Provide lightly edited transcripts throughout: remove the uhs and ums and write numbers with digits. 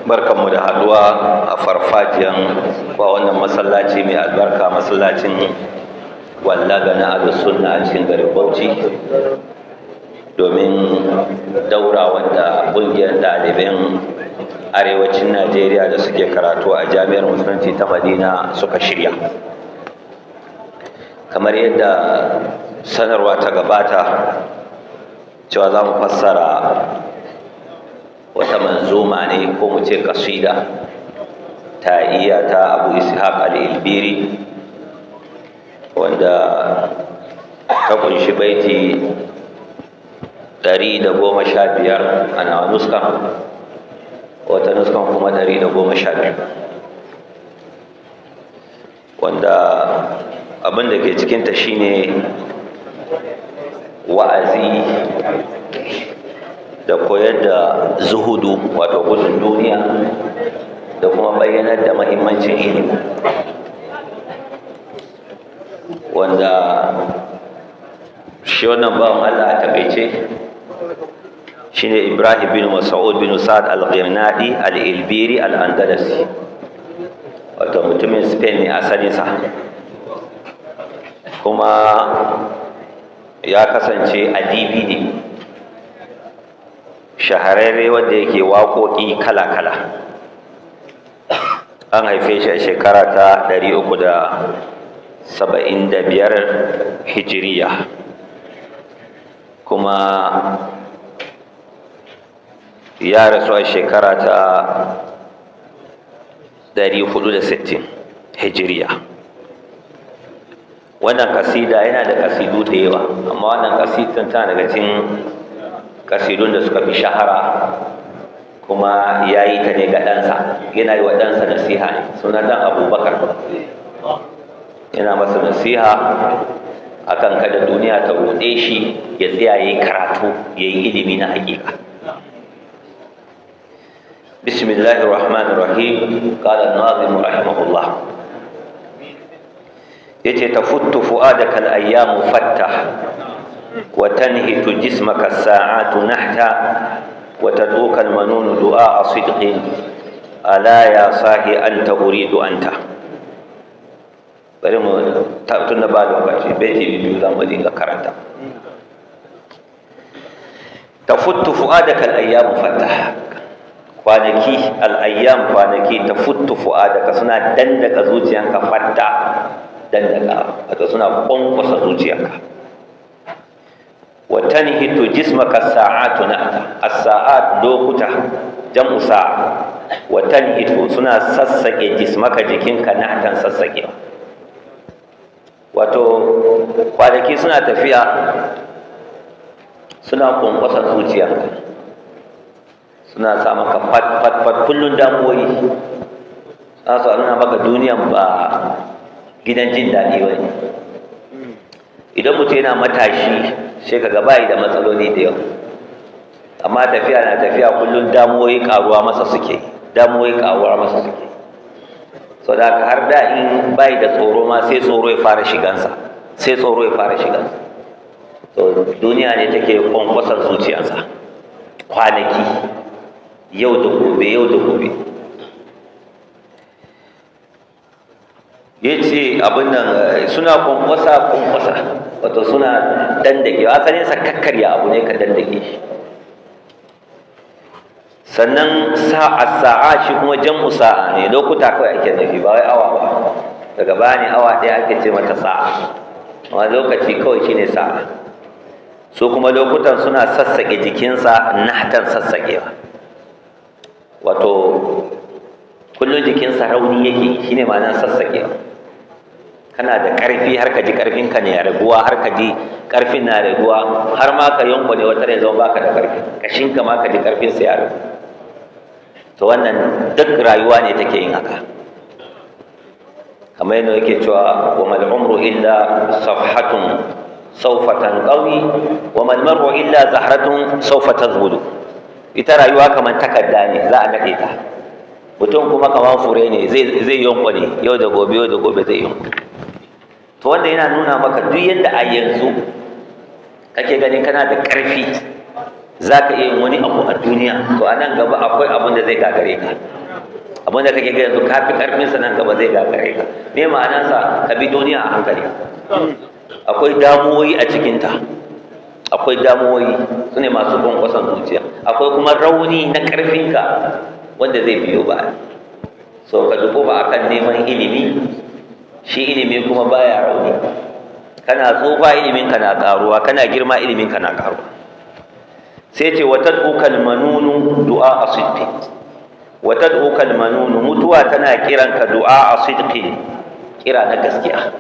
Barkanmu da haduwa a farfajiyan ba wannan masallaci mai albarka, masallacin Wallaga na Sunna a cikin garin Bauchi, domin daura wanda ƙungiyar ɗaliban arewacin Najeriya da suke karatu a Jami'ar Musulunci ta Madina suka shirya. Kamar yadda sanarwa ta gabata cewa za mu fassara wata manzuma ne, ko mu ce kasida ta iya, ta Abu Ishaq al-Ilbiri, wanda ta kunshi baiti 115 a nawa nuskan, wata nuskan kuma 112, wanda abin da ke cikinta shine wa'azi da koyar da zuhudu, wato gudun duniya, da kuma bayyanar da mahimmancin ilimi, wanda shi wannan bawan Allah a takaice shine Ibrahim bin Mas'ud bin Sa'ad al-Ghirnadi al-Ilbiri al-Andalusi, wato mutumin Spain ne asalinsa, kuma ya kasance adibi ne shahararre wanda yake waƙoƙi kala-kala. An haife shi a shekara ta 375 Hijiriya, kuma ya rasu a shekara ta 460 Hijiriya. Wannan kasida, yana da kasidu da yawa, amma wannan kasidan tana daga cikin kasidun da suka fi shahara, kuma ya yi ta ne ga ɗansa, yana yi wa ɗansa nasiha ne, sunan ɗan Abubakar. Yana masa nasiha akan kada duniya ta ruɗe shi, ya tsaya ya yi karatu, ya yi ilimi na hakika. بسم الله الرحمن الرحيم. قال الناظم رحمه الله، yace: تفت فؤادك الأيام فتا، وتنهت جسمك الساعات نحتا، وتدعوك المنون دعاء صدق، ألا يا صاحي أنت أريد أنت. Bari mu tun da ba lokaci, baiti biyu za mu dinga karanta. تفت فؤادك الأيام فتا, kwanaki, الأيام kwanaki, تفت فؤادك suna dandaka zuciyanka, فتا dandaka, wato suna kwankwasa zuciyanka. وتنهت جسمك الساعات نحتا, الساعات lokuta, جمع ساعة, وتنهت suna sassake, جسمك jikinka, نحتا sassakewa. Wato kwanaki suna tafiya suna kwankwasa zuciyanka, suna sa maka fat fat fat, kullun damuwoyi za su nuna maka duniyan ba gidan jin daɗi ba ne. Idan mutum yana matashi, sai ka bayi da matsaloli da yawa, amma tafiya na tafiya, kullum damuwoyi karuwa masa suke, damuwoyi karuwa masa suke. So da har da in bayi da tsoro ma, sai tsoro ya fara shigansa, sai tsoro ya fara shigansa. To duniya ne take kwankwasar zuciyarsa, kwanaki, yau da gobe, yau da gobe. Ya ce abin nan suna kwankwasa kwankwasa, wato suna dandake, asalinsa kakkarya abu ne ka dandake shi. Sannan sa'a, sa'a shi kuma جمع ساعة ne, lokuta kawai ake nufi, ba wai awa ba. Daga baya ne awa ɗaya ake ce mata sa'a, amma lokaci kawai shine sa'a. Su kuma lokutan suna sassaƙe jikinsa, نحتا sassaƙewa, wato kullum jikinsa rauni yake, shine ma'anar sassaƙewa. Kana da ƙarfi, har ka ji ƙarfinka ne raguwa, har ka ji ƙarfin na raguwa, har ma ka yankwane wata ne zama baka da ƙarfi, kashinka ma ka ji ƙarfin sa ya ragu. To wannan duk rayuwa ne take yin haka, kamar yadda yake cewa: وما العمر إلا صفحة سوف تنطوي، وما المرء إلا زهرة سوف تذبل. Ita rayuwa kamar takarda ne, za a nade ta. Mutum kuma kamar fure ne, zai yankwane yau da gobe, yau da gobe zai yankwane. To wanda yana nuna maka duk yadda a yanzu kake ganin kana da ƙarfi Za ka iya yin wani abu a duniya, to a nan gaba akwai abun da zai gagare ka. Abun da kake ga yanzu ka fi karfinsa, nan gaba zai gagare ka. Me ma'anarsa? Ka bi duniya a hankali. Akwai damuwoyi a cikinta, akwai damuwoyi, su ne masu kwankwason zuciya. Akwai kuma rauni na ƙarfinka wanda zai biyo baya. So ka duko ba akan neman ilimi. Shi ilimi kuma baya rauni. Kana tsufa, ilimin ka na karuwa. Kana girma, ilimin ka na karuwa. Sai ce: "Wa tad'uka manunu du'a sidqi." "Wa tad'uka manunu", mutuwa tana kiranka, "du'a sidqi", kira na gaskiya.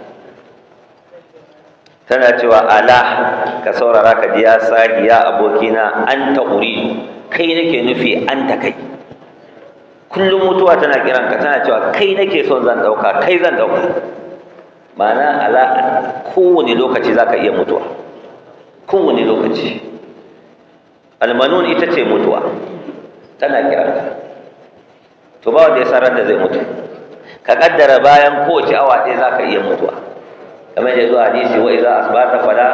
Tana cewa: "Ala", ka saurara ka ji, "ya sahi", ya abokina, "anta uridu", kai nake nufi, "anta", kai. Kullum mutuwa tana kiranka, tana cewa: "Kai nake son zan dauka, kai zan dauka." Ma'ana, ala kowane lokaci zaka iya mutuwa, kowane lokaci. Almanun ita ce mutuwa, tana kiranka. To, ba wanda ya san da zai mutu. Ka kaddara bayan kowace awa ɗaya zaka iya mutuwa, kamar da zuwa hadisi: "Wa idza asbahta fala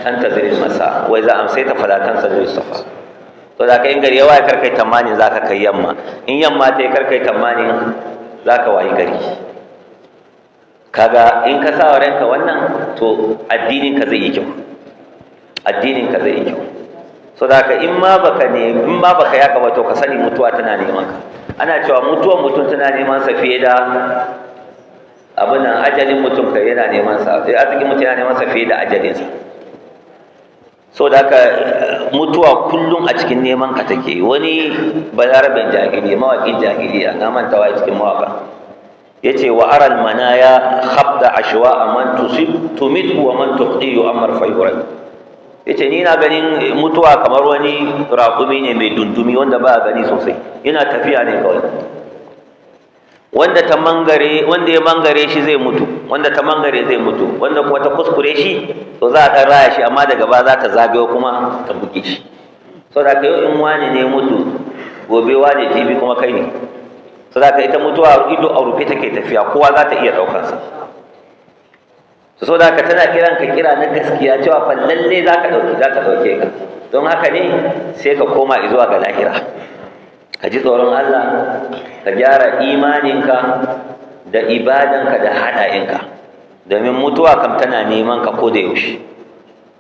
tantazir masa, wa idza amsayta fala tantazir safa." To da kai, in gari ya waye, kar kai tamanin zaka kai yamma. In yamma ta yi, kar kai tamanin zaka wayi gari. Kaga in ka sa wa ranka wannan, to addinin ka zai yi kyau, addinin ka zai yi kyau. So da ka in ma baka ne, in ma baka yaka ba, to ka sani mutuwa tana neman ka. Ana cewa mutuwan mutum tana neman sa fiye da abin nan, ajalin mutum kai yana neman sa, arzikin mutum yana neman sa fiye da ajalin sa. So da haka mutuwa kullum a cikin neman ka take. Wani balarabin jahili, mawaƙin jahiliya, na mantawa cikin mawaka, yace: "Wa aral manaya khabda ashwa man tusib tumithu wa man tuqi amar fayurat." Yace: "Ni na ganin mutuwa kamar wani raƙumi ne mai dundumi wanda ba a gani sosai, yana tafiya ne kawai. Wanda ta mangare, wanda ya mangare shi zai mutu, wanda ta mangare zai mutu, wanda kuma ta kuskure shi, to za a ɗan raya shi, amma daga ba za ta zagayo kuma ta buge shi. So da yau in wani ne mutu, gobe wani, jibi kuma kai ne. So da ita mutuwa ido a rufe take tafiya, kowa za ta iya ɗaukansa. So da haka tana kiran ka kira na gaskiya cewa fa lalle za ka ɗauki, za ta ɗauke ka. Don haka ne sai ka koma zuwa ga lahira, ka ji tsoron Allah, ka gyara imaninka da ibadanka da haɗa'inka, domin mutuwa kam tana neman ka ko da yaushe.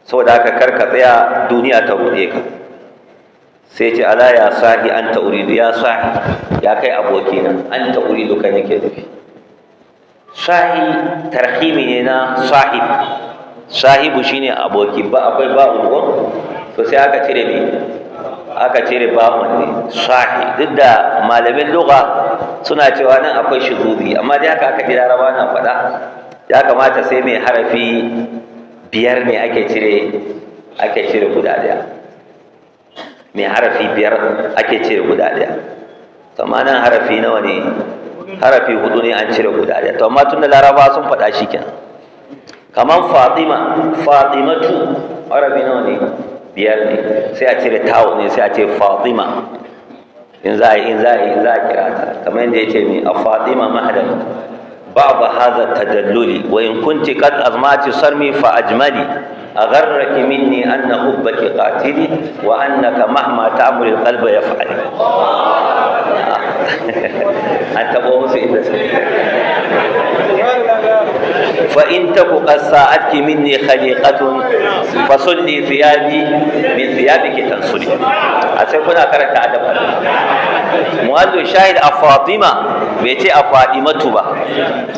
Saboda haka kar ka tsaya duniya ta ruɗe ka. Sai ce: "Ala ya sahi, anta uridu." Ya sahi, ya kai abokina, "anta uridu", kai nake nufi. Sahi tarhimi ne na sahib. Sahibu shine aboki. Ba akwai ba'un ko? To, sai aka cire me? Aka cire ba'un ne, sahi. Duk da malamin lugha suna cewa nan akwai shuzubi, amma dai haka aka ji Laraba na faɗa. Ya kamata sai mai harafi biyar ne ake cire guda ɗaya. Mai harafi biyar ake cire guda ɗaya. To, amma nan harafi nawa ne? Harafi hudu ne, an cire guda ɗaya. To, amma tunda Laraba sun faɗa, shi kenan. Kamar Fatima, Fatimatu, harafi nawa ne? Biyar ne, sai a cire tawo ne, sai a ce Fatima in za a kira ta. Kamar yadda yace mai a Fatima: "Mahadan بعض هذا التدلل، وإن كنت قد أزمعت صرمي فأجملي. أغرك مني أن حبك قاتلي، وأنك مهما تعمل القلب يفعل." An taɓa musu inda su. "فإن تك قد ساءتك مني خليقة فسلي ثيابي من ثيابك تنسلي." A sai kuna karanta adab. Muhallu shahid, a Fatima, bai ce a Fatimatu ba,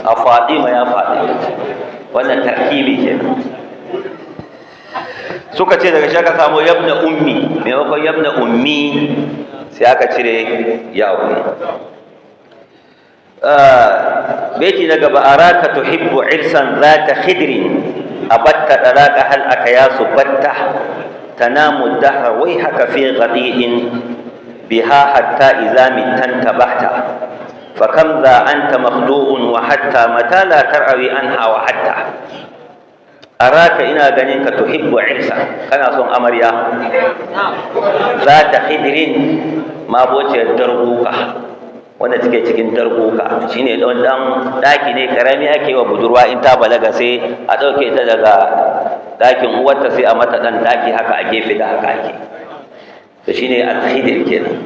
a Fatima, ya Fatima. Wannan tarkibi kenan. Suka ce daga shi aka samu yabna ummi, maimakon yabna ummi sai aka cire ya. Baiti na gaba: "Araka tuhibbu irsan zata khidrin, abatta talaqa hal akayasu batta, tanamu dahra wayhaka fi ghadi'in biha hatta idza mittan tabahta, fakam za anta makhdu'un wa hatta mata la tar'awi anha wa hatta." Araka, ina ganin ka, tuhibbu irsa, kana son amarya, zata khidrin, mabociyar darbuka, wanda take cikin darbuka. Shine dan dan daki ne karami ake wa budurwa in ta balaga, sai a dauke ta daga dakin uwarta, sai a mata dan daki haka a gefe da haka ake. To shine al-khidir kenan.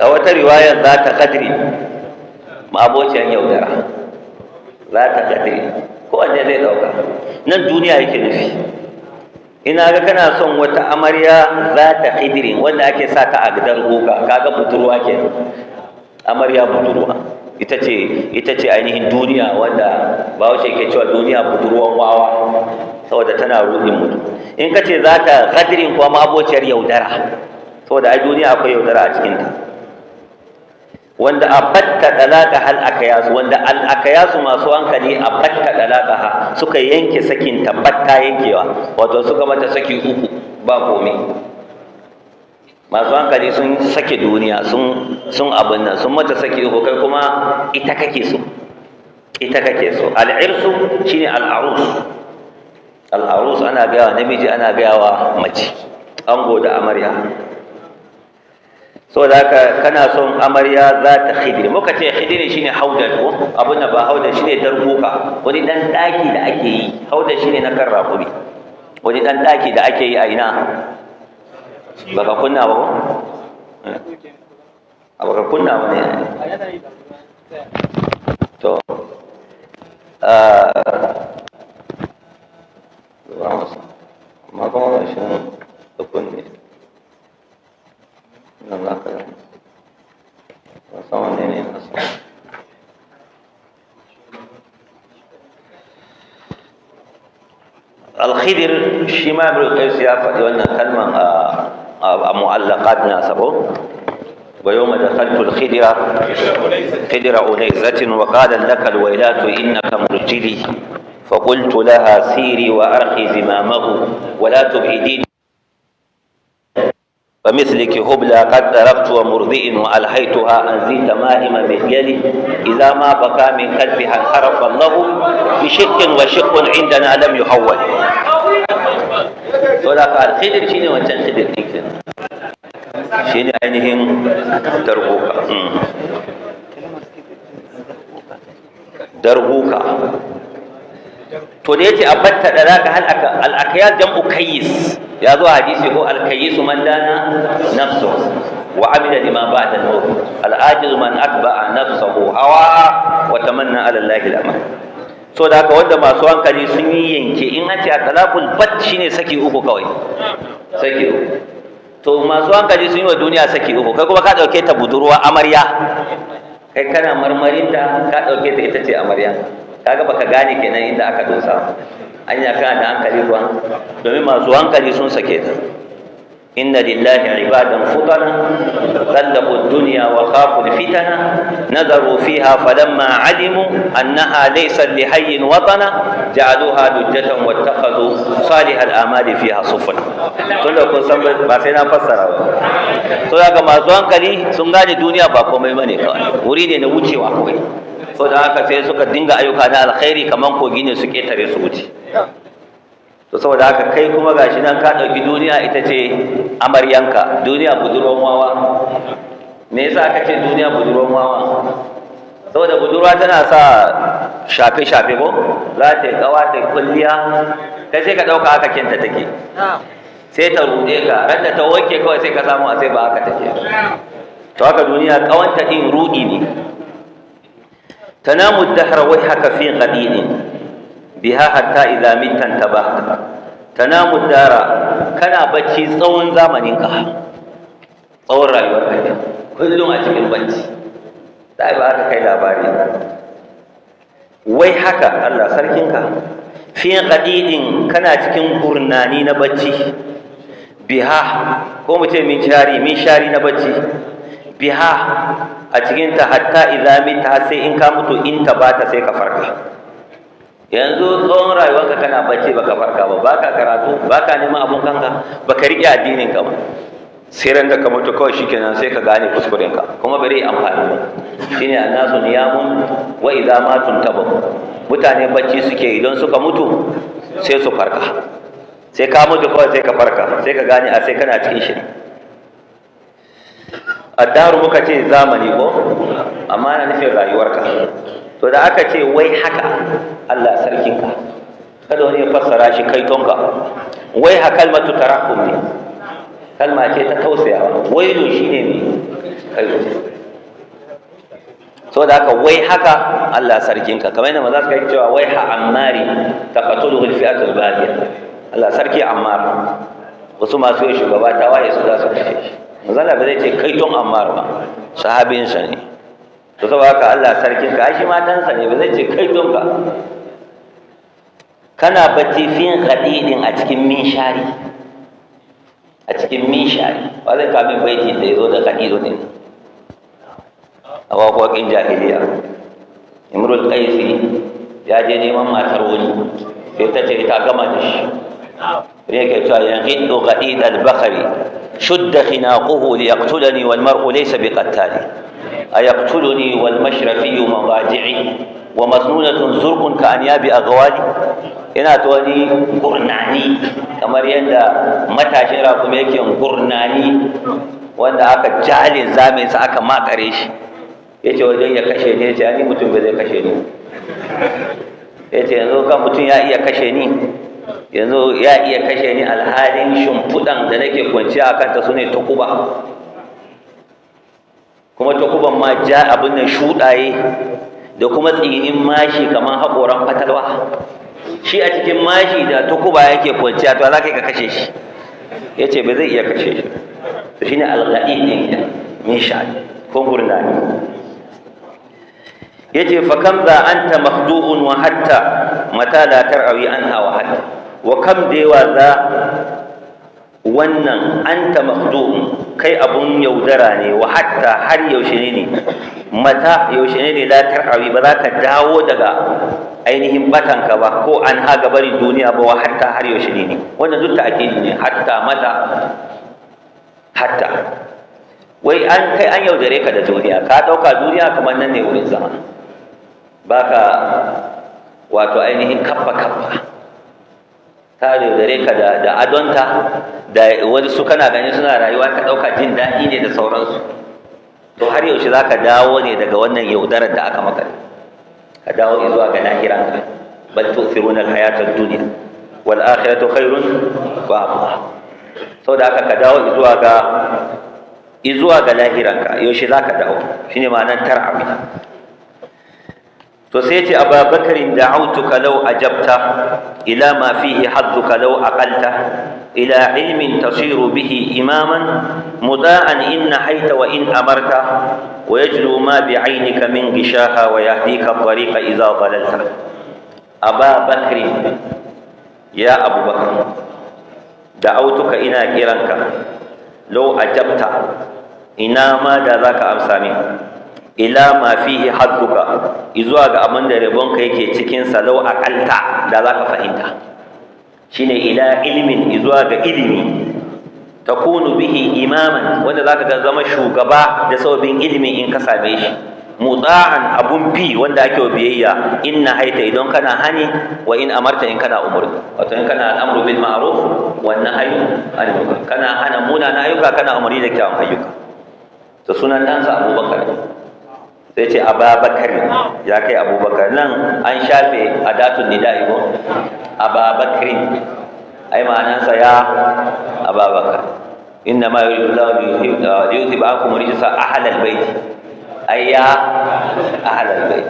A wata riwayar, za ta kadri, ma'abociyan yaudara. Za ta kadri, kowanne zai dauka. Nan duniya yake nufi. Ina ga kana son wata amarya za ta khidirin, wanda ake sa ta a gidan goga, kaga budurwa kenan, amarya budurwa. Ita ce ainihin duniya, wanda Bahaushe ke cewa duniya budurwan wawa, saboda tana ruɗin mutum. In ka ce za ta gadirin kuwa, ma'abociyar yaudara, saboda ai duniya akwai yaudara a cikinta. Wanda a batta dalaka hal akayasu, wanda al akayasu masu hankali, a batta dalaka ha, suka yanke sakin tabbata yankewa, wato suka mata saki uku ba komai. Masu hankali sun sake duniya, sun abin nan, sun mata saki uku, kai kuma ita kake so, ita kake so. Al'irsu shine al'arus. Al'arus ana gaya wa namiji, ana gaya wa mace, ango da amarya. Saboda haka kana son amarya za ta khidri. Muka ce khidri shine haudar ko abin da ba haudar, shine darbuka, wani dan daki da ake yi. Haudar shine na kan rakumi, wani dan daki da ake yi a ina? Baka kunna ba ko? A baka kunna ba ne? To, amma kuma ba shi da kunne nan za ka yi ba san wanne ne na so. Alkhidir shi ma Ibn Qais ya faɗi wannan kalman a mu'allaqat nasa ko. Wa yawma dakhaltu al-khidra khidra unayzatin wa qala laka al-waylatu innaka murjili, فقلت لها سيري وأرخي زمامه ولا تبعديني، فمثلك هبلى قد ضربت ومرضئ، وألحيتها أن ذي تمائم مخيلي، إذا ما بكى من خلفها انحرف الله بشق، وشق عندنا لم يحول. ولا قال خدر شيني وانشان خدر شيني ainihin darbuka, darbuka. To da yace abatta da zaka hal aka al akyal jam'u kayyis, ya zo hadisi ko, al kayyisu man dana nafsu wa amila lima ba'da al maut, al ajiz man atba'a nafsahu hawa wa tamanna ala allahi al amal. So da haka wanda masu hankali sun yi yanke, in an ce a talaqul bat shine saki uku kawai, saki uku. To masu hankali sun yi wa duniya saki uku, kai kuma ka dauke ta budurwa amarya, kai kana marmarinta, ka dauke ta ita ce amarya. Kaga baka gane kenan inda aka dosa. Anya kana da hankali kuwa? Domin masu hankali sun sake ta. Inna lillahi ibadan futana طلقوا الدنيا وخافوا الفتن، نظروا فيها فلما علموا أنها ليست لحي وطنا، جعلوها لجة واتخذوا صالح الآمال فيها سفنا. Tun da kun san ba sai na fassara ba. So daga masu hankali sun gane duniya ba komai bane, kawai wuri ne na wucewa kawai. So da haka sai suka dinga ayyuka na alkhairi, kaman kogi ne su ketare su wuce. To saboda haka kai kuma gashi nan ka ɗauki duniya ita ce amaryanka. Duniya budurwan wawa. Me yasa aka ce duniya budurwan wawa? Saboda budurwa tana sa shafe-shafe ko za ta yi kawa, ta yi kulliya, kai sai ka ɗauka haka kinta take, sai ta ruɗe ka. Ran da ta wanke kawai sai ka samu a sai ba haka take. To haka duniya kawanta ɗin ruɗi ne. Tanamu dahra wajhaka fi qadidin biha hatta idza mitta intabahta. Tanamu dara, kana bacci tsawon zamaninka, tsawon rayuwarka ne, kullum a cikin bacci. Sai ba aka kai labari wai haka Allah sarkinka fi qadidin, kana cikin gurnani na bacci, biha ko mu ce min shari, min shari na bacci, biha a cikin ta, hatta idza mitta, sai in ka mutu, in ta bata sai ka farka. Yanzu tsawon rayuwarka kana bacci baka farka ba, baka karatu, baka neman abun kanka, baka riƙe addinin ka ba. Sai ran da ka mutu kawai shikenan sai ka gane kuskuren ka, kuma bare amfani ba. Shine annasu niyamun wa idza matun tabu. Mutane bacci suke, idan suka mutu sai su farka. Sai ka mutu kawai sai ka farka, sai ka gane a sai kana cikin shi. Addaru muka ce zamani ko, amma ana nufin rayuwarka. To da aka ce wai haka Allah sarkinka, kada wani ya fassara shi kai tonka. Wai ha kalmatu tarahum ne, kalma ce ta tausayawa. Wailu shine ne kai. Saboda haka wai haka, Allah sarkinka, kamar yadda maza suka yi cewa wai ha ammari taqatuluhu alfi'atul baghiya. Allah sarki Ammar, wasu masu yi shugaba ta waye su za su kashe shi. Manzala ba zai ce kai ton Ammar ba, sahabinsa ne. To saboda haka Allah sarkinka, ai shi ma ɗansa ne, ba zai ce kai ton ka. Kana bacci fin ghadidin, a cikin minshari, a cikin minshari. Ba zai kamin baiti da ya zo da ghadidu din a waƙoƙin jahiliya. Imrul Qaisi ya je neman matar wani, sai ta ce ta gama da shi. Ne yake cewa yanqiddu ghadid al-bakhri shudda khinaquhu liyaqtulani wal mar'u laysa biqattali, ayaqtuluni wal mashrafi madaji'i wa masnunatun zurqun ka anyabi aghwali. Ina ta wani gurnani kamar yadda matashin rakumi yake gurnani wanda aka jale zamin sa aka makare shi. Yace wajen ya kashe ni. Yace ni mutum bai zai kashe ni. Yace yanzu kan mutum ya iya kashe ni, yanzu ya iya kashe ni, alhalin shimfiɗan da nake kwanciya a kanta su ne takuba, kuma takuban ma ja abin nan shuɗaye da kuma tsinin mashi kamar haƙoran fatalwa. Shi a cikin mashi da takuba yake kwanciya, to za ka yi ka kashe shi? Ya ce ba zai iya kashe shi. To shine alghaɗi ɗin, min sha'ani ko gurnani. Yace fa kam za anta makhdu'un wa hatta mata la tar'awi anha wa hatta wa kam da yawa za wannan anta makhdu'un, kai abun yaudara ne, wa hatta, har yaushe ne, mata, yaushe ne, la tar'awi, ba za ka dawo daga ainihin batanka ba, ko an ha gabarin duniya ba, wa hatta, har yaushe ne. Wannan duk ta'kidi ne, hatta, mata, hatta. Wai an kai an yaudare ka da duniya, ka dauka duniya kamar nan ne wurin zama, baka wato ainihin kaffa kaffa. Ta yaudare ka da adonta da wani su kana gani suna rayuwa, ka dauka jin daɗi ne da sauransu. To har yaushe za ka dawo ne daga wannan yaudarar da aka maka, ka dawo zuwa ga lahiranka? Bal tu'thiruna al-hayata ad-dunya wal akhiratu khairun wa abqa. Saboda haka ka dawo zuwa ga lahiranka. Yaushe za ka dawo? Shine ma'anar tar'awi. To sai ce Ababakarin da'autuka law ajabta ila ma fihi hadduka law aqalta ila ilmin tasiru bihi imaman muda'an in nahaita wa in amarta wa yajlu ma bi'aynika min gishaha wa yahdika at-tariqa idha dalalta. Aba Bakrin, ya Abubakar, da'autuka, ina kiranka, law ajabta, ina ma da zaka amsa min, ila ma fihi hadduka, izuwa ga abin da rabonka yake cikin sa, law aqalta, da zaka fahimta. Shine ila ilmin, izuwa ga ilimi, takunu bihi imaman, wanda zaka ga zama shugaba da sababin ilimin in ka same shi, muta'an, abun bi wanda ake biyayya, in haita, idan kana hani, wa in amarta, in kana umurni, wato in kana al'amru bil ma'ruf wa nahyu anil munkar, kana hana munana ayyuka, kana umarni da kyawun ayyuka. To sunan ɗansa Abubakar, sai ce Ababakar, ya kai Abubakar. Nan an shafe adatun nida'i ko Ababakrin, ai ma'anansa ya Ababakar. Inna ma yuridu Allahu liyuzhiba ankum rijsa ahlal bait, ay ya ahlal bait.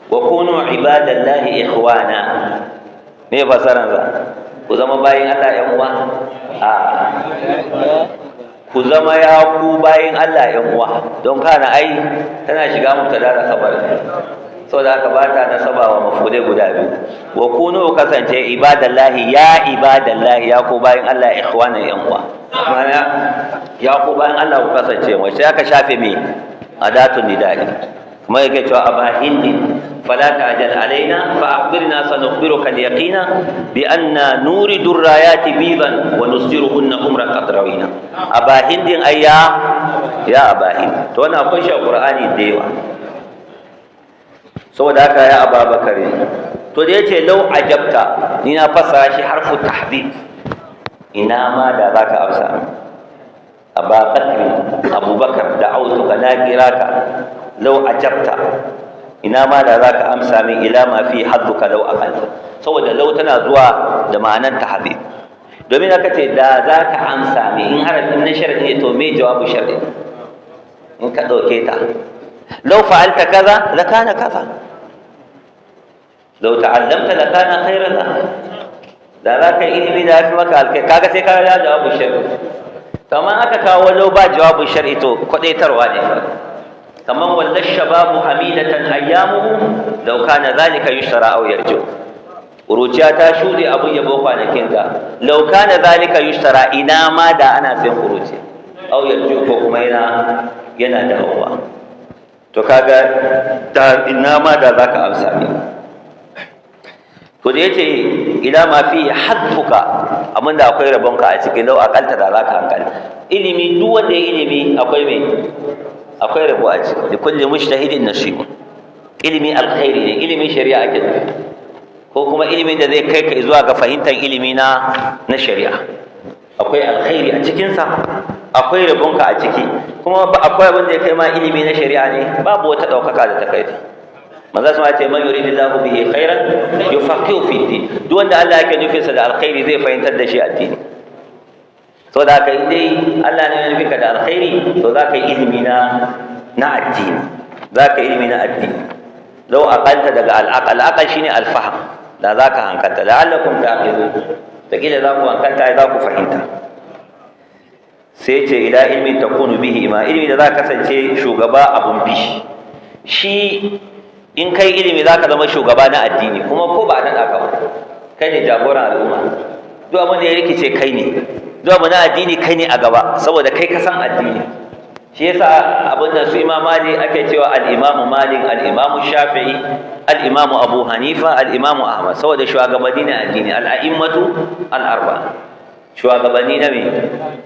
Wa kunu ibadallahi ikhwana, me fasaran sa? Ku zama bayin Allah yan uwa. A ku zama ya ku bayin Allah yan uwa, don kana ai tana shiga mubtada da khabar, saboda haka ba ta nasaba wa maf'ulai guda biyu. Wa kunu, kasance, ibadallahi, ya ibadallahi, ya ku bayin Allah, ikhwanan, yan uwa. Ma'ana ya ku bayin Allah ku kasance mu. Sai aka shafe me? Adatun nida'i. Kuma yake cewa aba Hindi fala ta'jal alaina fa akhbirna sanukhbiruka al-yaqina bi anna nuridu ar-rayati bidan wa nusiruhunna umran qadrawina. Aba Hindin, ayya ya aba Hind. To wannan akwai shi a Qur'ani da yawa. Saboda haka ya Ababakar, to da yace law ajabta, ni na fassara shi harfu tahdid, ina ma da zaka amsa. Ababakar, Abubakar, da autuka, na kira ka, law ajabta, ina ma da zaka amsa min, ila ma fi hadduka law aqalta. Saboda law tana zuwa da ma'anar tahdid. Domin aka ce da za ka amsa me, in harafin na sharadi ne, to me jawabu sharadi in ka ɗauke ta? Law fa'alta kaza lakana kaza, law ta'allamta lakana khairan lak, da za ka yi ilimi da ya fi maka alkai. Kaga sai ka ga jawabu shar'i. To amma aka kawo law ba jawabu shar'i, to kwadaitarwa ne. Kaman walla shababu hamidatan ayyamuhu law kana zalika yushtara aw yarju. Kuruciya ta shuɗe abun yabo kwanakinta. Law kana zalika yushtara, ina ma da ana sayan kuruciya, aw yarju, ko kuma yana dawowa. To kaga da ina ma da zaka amsa ne. To da yace ila ma fi hadfuka, abinda akwai rabonka a ciki, lau aqalta, da zaka hankali. Ilimi, duk wanda ya ilimi akwai me? Akwai rabo a ciki. Li kulli mujtahidin nasibun. Ilimi alkhairi ne, ilimin shari'a ake nufi, ko kuma ilimin da zai kai ka zuwa ga fahimtar ilimi na shari'a, akwai alkhairi a cikinsa, akwai rabonka a ciki. Kuma akwai abin da ya kai ma ilimi na shari'a ne? Babu wata ɗaukaka da ta kai ta. Manzo sun ce: man yuridillahu bihi khairan yufaqihu fi din. Duk wanda Allah yake nufin sa da alkhairi, zai fahimtar da shi addini. Saboda haka in dai Allah ne ya nufi ka da alkhairi, to za ka yi ilimi na addini, za ka yi ilimi na addini. Lau aqalta daga al'aqal, al'aqal shine alfaham, da za ka hankalta. La'allakum ta'qilun, takila za ku hankalta, za ku fahimta. Sai ce ila ilmin takunu bihi ima, ilimi da za ka kasance shugaba abun bi. Shi in kai ilimi za ka zama shugaba na addini, kuma ko ba a naɗa ka ba, kai ne jagoran al'umma. Duk abin da ya rikice, kai ne. Duk abu na addini, kai ne a gaba, saboda kai ka san addini. Shi yasa abin da su Imam Malik ake cewa al-Imamu Malik, al-Imamu Shafi'i, al-Imamu Abu Hanifa, al-Imamu Ahmad, saboda shugabanni na addini, al-a'immatu al-arba, shugabanni na me?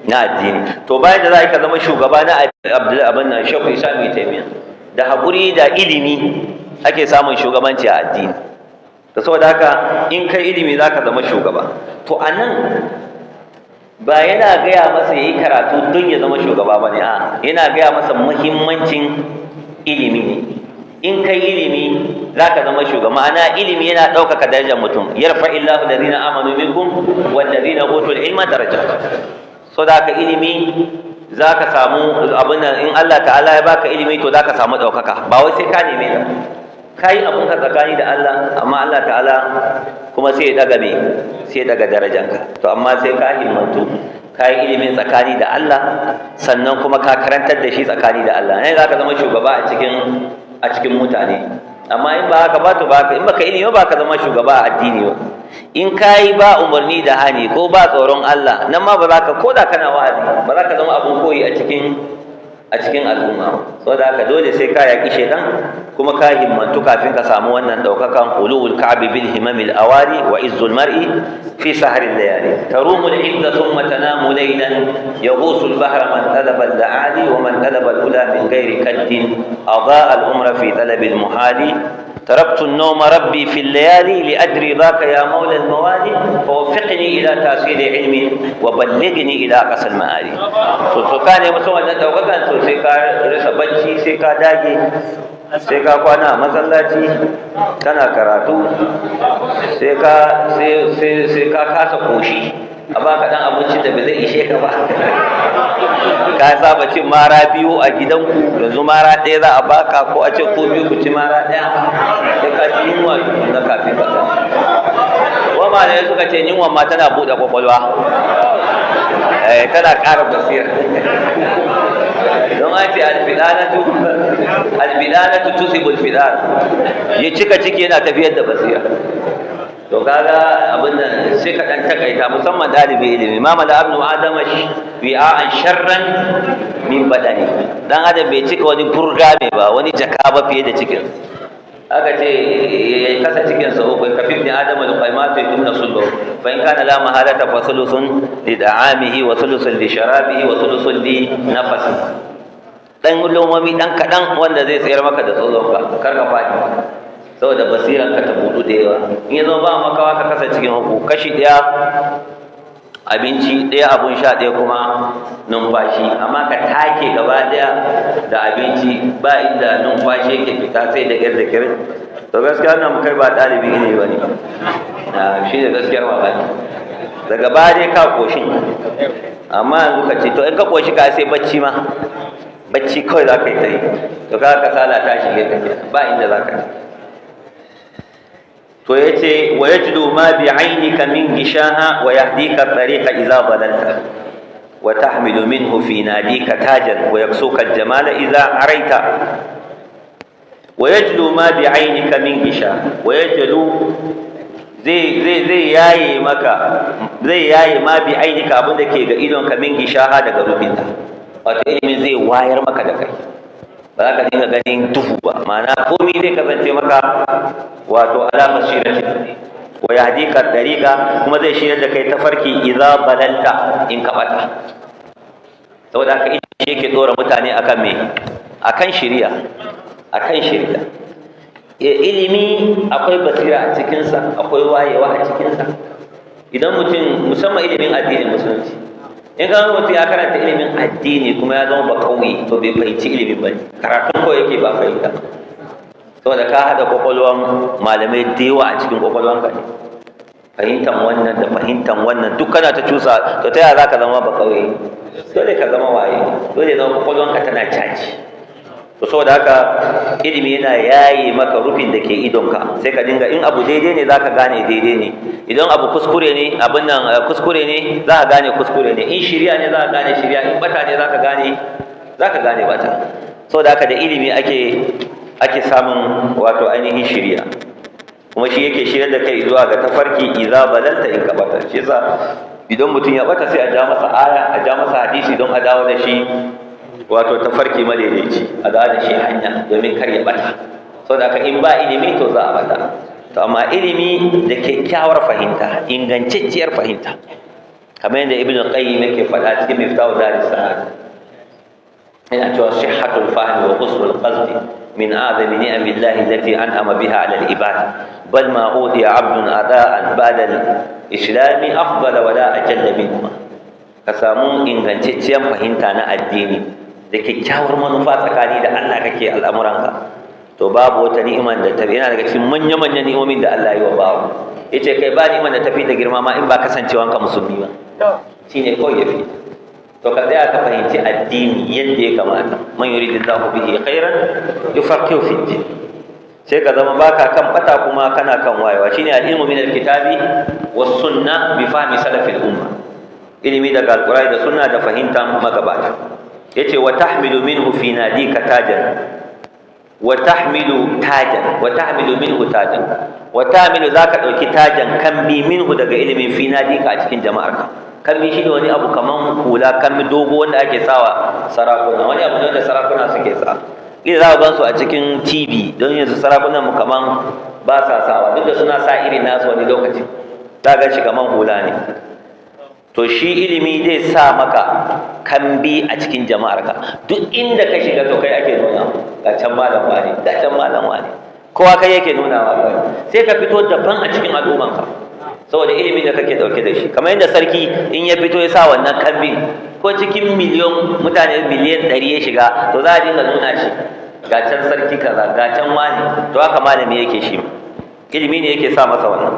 Na addini. To bayan da za ka zama shugaba na Abdul abin nan, Shekhu Isa Mai Taimiya, da haƙuri da ilimi ake samun shugabanci a addini. To saboda haka in kai ilimi za ka zama shugaba. To anan ba yana gaya masa ya yi karatu don ya zama shugaba ba ne, a yana gaya masa muhimmancin ilimi ne. In kai ilimi za ka zama shugaba, ma'ana ilimi yana ɗaukaka darajar mutum. Yarfa illahu allazina amanu minkum wallazina utul ilma darajat. So da haka ilimi za ka samu abin nan, in Allah ta'ala ya baka ilimi, to za ka samu ɗaukaka. Ba wai sai ka neme ta, ka yi abunka tsakani da Allah, amma Allah ta'ala kuma sai ya daga me? Sai ya daga darajanka. To amma sai ka himmatu, ka yi ilimin tsakani da Allah, sannan kuma ka karantar da shi tsakani da Allah ne, za ka zama shugaba a cikin mutane. Amma in ba haka ba, to ba in baka ilimi ba, ka zama shugaba a addini ba. In ka yi ba umarni da hani ko ba tsoron Allah, nan ma ba za ka, ko da kana wa'azi, ba za ka zama abun koyi a cikin al'umma. Saboda haka dole sai ka yaƙi shaitan kuma ka himmantu kafin ka samu wannan ɗaukakan. Ulul ka'bi bil himamil awari wa izzul mar'i fi sahril layali, tarumu al izza thumma tanamu laylan, yaghusu al bahra man talaba al la'ali, wa man talaba al ula min ghairi kaddin adaa al umra fi talab al muhali. تركت النوم ربي في الليالي لأدري ذاك يا مولى الموالي، فوفقني إلى تحصيل علم وبلغني إلى أقصى المآلي. So ka ne musamman dan daukakan, to sai ka rasa bacci, sai ka dage, sai ka kwana a masallaci kana karatu, sai ka kasa koshi, a baka dan abincin da bai zai ishe ka ba. Ka saba cin mara biyu a gidanku, yanzu mara ɗaya za a baka, ko a ce ko biyu ku ci mara ɗaya. Sai ka ci yunwa na kafin ka wa. Malamai suka ce yunwa ma tana buɗe kwakwalwa, tana ƙara basira, don an ce albidanatu tusibul fidan, ya cika ciki yana tafiyar da basira. To kaga abin nan sai ka dan takaita, musamman dalibi ilimi. Ma mala ibnu adama wi'an sharran min badani, dan adam bai cika wani burga mai ba, wani jaka ba fiye da cikin. Aka ce ya kasa cikin sa uku: kafi ibn adam al-qaimatu yumna sulbu, fa in kana la mahalata fa thuluthun li da'amihi wa thuluthun li sharabihi wa thuluthun li nafasi. Dan lomomi dan kadan wanda zai tsayar maka da tsozonka, kar ka fadi, saboda basiran ka ta budu da yawa. In ya zama ba makawa, ka kasa cikin uku, kashi daya abinci, ɗaya abun sha, ɗaya kuma numfashi. Amma ka take gaba ɗaya da abinci, ba inda numfashi yake fita sai da ƙyar da ƙyar, to gaskiya wannan kai ba ɗalibi ne ba ne. Shi ne gaskiyar magana. Daga baya dai ka koshin, amma yanzu ka ce to in ka koshi ka sai bacci ma, bacci kawai za ka yi ta yi. To ka kasala ta shige ka kenan, ba inda za ka ci. To yace wa yajlu ma bi aynika min gishaha wa yahdika tariqa idza dalalta wa tahmilu minhu fi nadika tajan wa yaksuka al-jamala idza araita. Wa yajlu ma bi aynika min gisha wa yajlu, zai yaye maka, zai yaye ma bi aynika, abin da ke ga idonka, min gishaha, daga rufinta. Wato ilimin zai wayar maka da kai, ba za ka dinga ganin duhu ba, ma'ana komai zai kasance maka wato ala basirati. Wa yahdika tariqa, kuma zai shiryar da kai tafarki, idza dalalta, in ka bata. Saboda haka ilimi yake dora mutane akan me? Akan shiriya, akan shiriya. Ilimi akwai basira a cikinsa, akwai wayewa a cikinsa. Idan mutum, musamman ilimin addinin Musulunci, in ka mutum ya karanta ilimin addini kuma ya zama ba kauye, to bai fahimci ilimin ba ne, karatun kawai yake ba fahimta. Saboda ka haɗa kwakwalwan malamai da yawa a cikin kwakwalwanka ne, fahimtan wannan da fahimtan wannan duk kana ta cusa. To ta yaya za ka zama ba kauye? Dole ka zama waye, dole zama kwakwalwanka tana caji. To saboda haka ilimi yana yaye maka rufin da ke idonka, sai ka dinga in abu daidai ne zaka gane daidai ne, idan abu kuskure ne, abin nan kuskure ne, za ka gane kuskure ne, in shiriya ne za ka gane shiriya, in bata ne za ka gane bata. Saboda haka da ilimi ake samun wato ainihin shiriya, kuma shi yake shiryar da kai zuwa ga tafarki, idza dalalta, in ka bata. Shi yasa idan mutum ya bata, sai a ja masa aya, a ja masa hadisi, don a dawo da shi wato tafarki madaidaici, a dawo da shi hanya domin kar ya bata. Saboda haka in ba ilimi, to za a bata. To amma ilimi da kyakkyawar fahimta, ingantacciyar fahimta, kamar yadda Ibn Qayyim yake faɗa cikin Miftahu Daris Sa'ada, yana cewa sihhatul fahmi wa husnul qasdi min a'zami ni'amillahi allati an'ama biha 'ala al-ibad, bal ma utiya 'abdun ada'an ba'da al-islam afdala wa la ajalla minhuma. Ka samu ingantacciyar fahimta na addini da kyakkyawar manufa, tsakani da Allah kake al'amuranka, to babu wata ni'imar da ta, yana daga cikin manya-manyan ni'imomin da Allah ya yi wa babu. Yace kai, ba ni'imar da tafi ta girma ma in ba kasancewanka musulmi ba, shine kawai yafi. To ka tsaya ka fahimci addini yadda ya kamata, man yuridillahu bihi khairan yufaqihu fi din, sai ka zama baka kan bata kuma kana kan wayewa. Shine al-ilmu min al-kitabi was sunnah bi fahmi salafil umma, ilimi daga Alqur'ani da sunna da fahimtar magabata. Yace wa tahmilu minhu fi nadika tajan, wa tahmilu tajan, wa tahmilu minhu tajan, wa tahmilu, zaka dauki tajan, kambi, minhu, daga ilimin, fi nadika, a cikin jama'arka. Kambi shine wani abu kaman hula, kambi dogo wanda ake sawa sarakuna, wani abu ne wanda sarakuna suke sa. Ina za ka gan su a cikin TV, don yanzu sarakunan mu kaman ba sa sawa, duk da suna sa irin nasu wani lokaci, za ga shi kaman hula ne. To shi ilimi zai sa maka kambi a cikin jama'arka. Duk inda ka shiga, to kai ake nuna, ga can malam wani, ga can malam wani, kowa kai yake nuna wa kai. Sai ka fito daban a cikin al'ummanka saboda ilimin da kake dauke da shi. Kamar yadda sarki in ya fito ya sa wannan kambin, ko cikin miliyon mutane 100 miliyan ya shiga, to za a dinga nuna shi, ga can sarki kaza, ga can wani. To haka malami yake, shi ilimi ne yake sa masa wannan.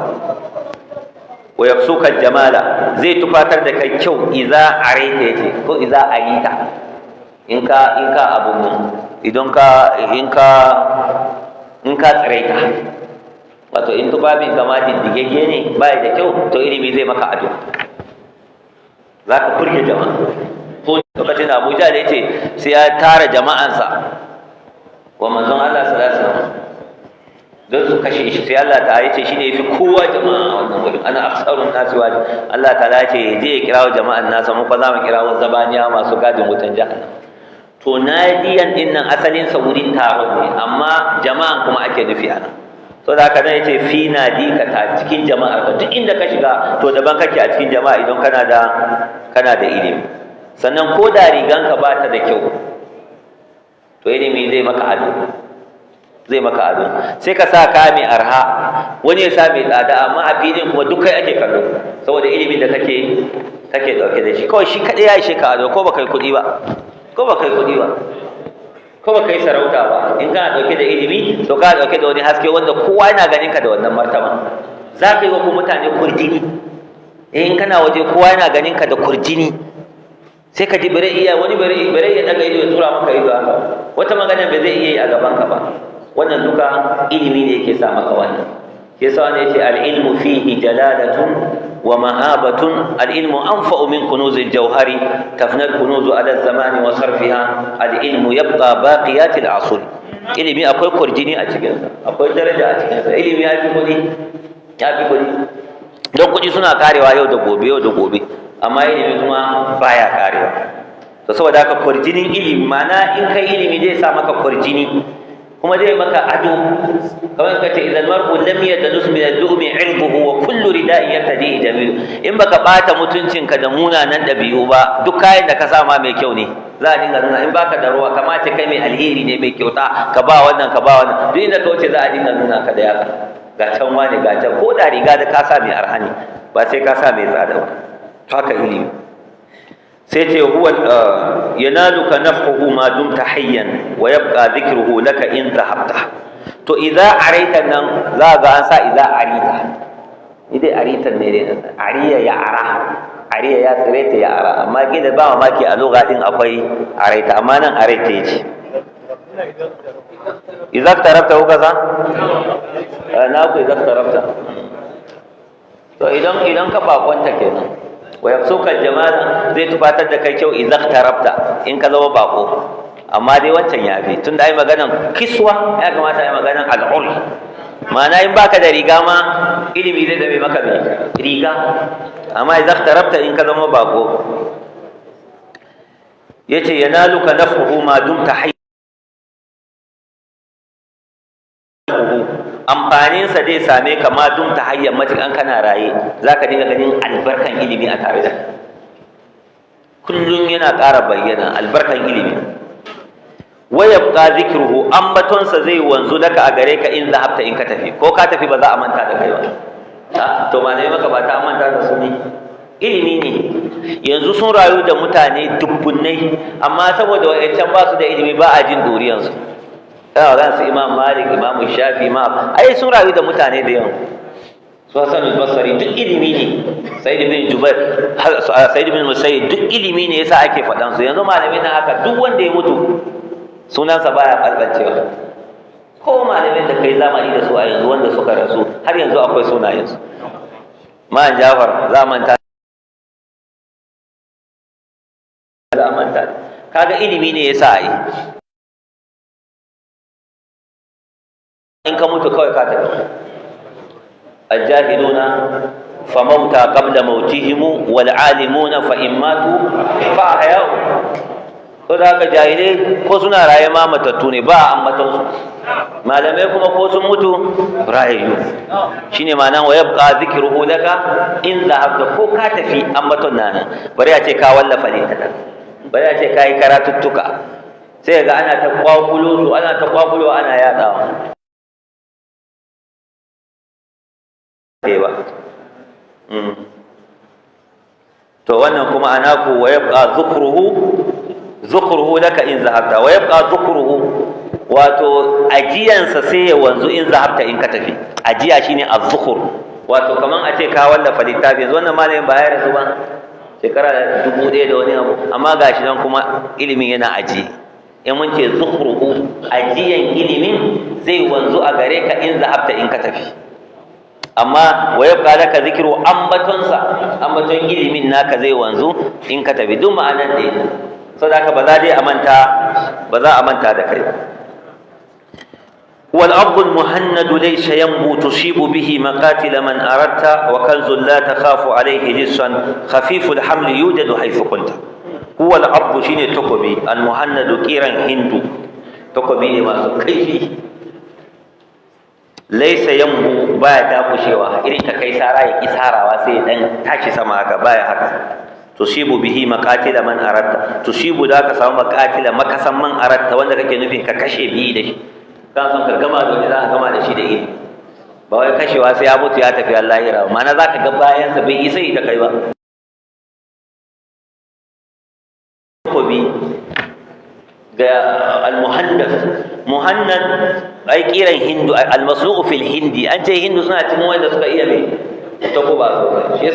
Wa yaksuka jamala, zai tufatar da kai kyau, idza araita, yace ko idza arita, in ka abun nan, idan ka in ka in ka tsiraita, wato in tufafin kama diddigegge ne, bai da kyau, to ilimi zai maka ado, za ka burge jama'a. Ko lokacin da Abuja da yace sai ya tara jama'ansa wa manzon Allah sallallahu alaihi wasallam don su kashe shi, sai Allah ta yace shine yafi kowa jama'a a wannan wurin, ana aksarun nasi wa Allah ta ce je ya kirawo jama'an nasa, mu fa za mu kirawo zabaniya masu gadin wutan jahannam. To nadiyan din nan asalin sa wurin taron ne, amma jama'an kuma ake nufi anan. To da haka nan yace fi nadika, ta cikin jama'ar ka, duk inda ka shiga to daban kake a cikin jama'a idan kana da ilimi. Sannan ko da riganka ba ta da kyau, to ilimi zai maka ado, zai maka ado. Sai ka sa kaya mai arha, wani ya sa mai tsada, amma a filin kuma duk kai ake kallo saboda ilimin da kake dauke da shi. Kawai shi kaɗai ya ishe ka ado, ko baka yi kuɗi ba, ko baka yi kuɗi ba, ko baka yi sarauta ba. In kana dauke da ilimi, to kana dauke da wani haske wanda kowa yana ganin ka da wannan martaba. Za ka yi wa mutane kurjini. In kana waje kowa yana ganin ka da kurjini, sai ka ji bare iya wani bare ya daga ido ya tura maka ido haka, wata magana bai zai iya yi a gaban ka ba. Wannan duka ilimi ne yake sa maka wannan. Shi yasa wani yace: "Al-ilmu fihi jalalatun wa mahabatun, al-ilmu anfa'u min kunuz al-jawhari, tafna al-kunuz ala zamani wa sarfiha, al-ilmu yabqa baqiyat al-asr." Ilimi akwai kurjini a cikin sa, akwai daraja a cikin sa. Ilimi ya fi kuɗi, ya fi kuɗi, don kuɗi suna karewa yau da gobe, yau da gobe, amma ilimi kuma baya karewa. To saboda haka kurjinin ilimi, ma'ana in kai ilimi zai sa maka kurjini kuma zai maka ado. Kamar ka ce: "Idan mar'u lam yadnus min al-lu'mi 'irduhu, wa kullu rida'in yartadi jamilu." In baka bata mutuncinka da munanan dabi'u ba, duk kayan da ka sa ma mai kyau ne, za a dinga nuna. In baka da ruwa, kamata kai mai alheri ne, mai kyauta, ka ba wannan, ka ba wannan, duk inda ka wuce za a dinga nuna ka da yatsa: ga can wane, ga can. Ko da riga da ka sa mai arhani, ba sai ka sa mai tsada ba. Haka ilimi. Sai ce: "Huwa yanaluka naf'uhu ma dumta hayyan, wa yabqa dhikruhu laka in dhahabta." To idza araita nan za ga an sa idza arita, ni dai arita ne dai, ariya ya ara, ariya ya tsireta ya ara, amma gida ba mamaki a lugha din akwai araita, amma nan araita yace. Idza tarabta ko kaza na ku idza tarabta. To idan ka bakonta kenan, wa yaksuka jamala, zai tufatar da kai kyau, idza tarabta, in ka zama bako. Amma dai wancan yafi, tunda ai maganan kiswa ya kamata ai maganan al'ul, ma'ana in baka da riga ma ilimi zai zame maka mai riga. Amma idza tarabta, in ka zama bako, yace yanaluka naf'uhu ma dumta hayy, amfaninsa zai same ka ma dumta hayyan, matukan kana raye zaka dinga ganin albarkan ilimi a tare da kullum, yana ƙara bayyana albarkan ilimi. Wa yabqa dhikruhu, ambatonsa zai wanzu, laka, a gare ka, in zahabta, in ka tafi. Ko ka tafi ba za a manta da kai ba. To ma ne maka ba ta manta da su ne, ilimi ne. Yanzu sun rayu da mutane dubbunai, amma saboda wa'ancan ba su da ilimi ba a jin duriyansu. Kana ga su Imam Malik, Imam Shafi ma ai sun rayu da mutane da yawa, su Hasan al-Basri, duk ilimi ne. Sa'id bin Jubair, Sa'id bin Musayyib, duk ilimi ne yasa ake faɗan su. Yanzu malamin na haka, duk wanda ya mutu sunansa baya balbalcewa. Ko malamin da kai zamani da su a yanzu wanda suka rasu, har yanzu akwai sunayensu. Ma'an Jafar za manta, za manta. Kaga ilimi ne yasa ai in ka mutu kawai ka tafi. الجاهلون فموتى قبل موتهم، والعالمون فإن ماتوا فأحياء. Ko da haka jahilai ko suna raye ma matattu ne, ba a ambaton su. Malamai kuma ko sun mutu rayayyu. Shine ma'anan wa yabqa dhikruhu laka in dhahabta. Ko ka tafi ambaton nana. Bari a ce ka wallafa littattafai, bari a ce ka yi karatuttuka, sai ga ana ta kwakulo su, ana ta kwakulo, ana yadawa ba. To wannan kuma anaku wa yabqa dhukruhu, dhukruhu laka in zahabta, wa yabqa dhukruhu, wato ajiyansa sai ya wanzu, in zahabta, in ka tafi. Ajiya shine az-zukhur. Wato kaman a ce ka wallafa littafi yanzu, wannan malamin ba ya rasu ba shekara 1000 da wani abu, amma gashi nan kuma ilimin yana ajiye. In mun ce zukhruhu, ajiyan ilimin zai wanzu a gare ka, in zahabta, in ka tafi. Amma wa yabqa laka zikru, ambatonsa, ambaton ilimin naka zai wanzu in ka tafi. Duk ma'anan ɗaya ne. Saboda haka ba za dai a manta ba, za a manta da kai. والأرض المهند ليس ينبو، تصيب به مقاتل من أردت، وكنز لا تخاف عليه لصا، خفيف الحمل، يوجد حيث كنت. هو الأرض شيني تكبي، المهند كيرا هندو، تكبي ما كيفي، laisa yambu, baya dakushewa, irin ka kai sara ya ki sarawa sai dan tashi sama haka, baya haka. Tusibu bihi maqatila man aratta, tusibu da ka samu, maqatila, makasan, man aratta, wanda kake nufin ka kashe, bihi, da shi. Ka san ka gama da wani, za ka gama da shi da ilimi. Ba wai kashewa sai ya mutu ya tafi lahira ba, ma'ana za ka ga bayansa bai isa da kai ba. Takobi ga al-muhannas, muhannad ai kiran hindu, al-masnu'u fil hindi. An ce hindu suna cikin wanda suka iya mai takuba sosai.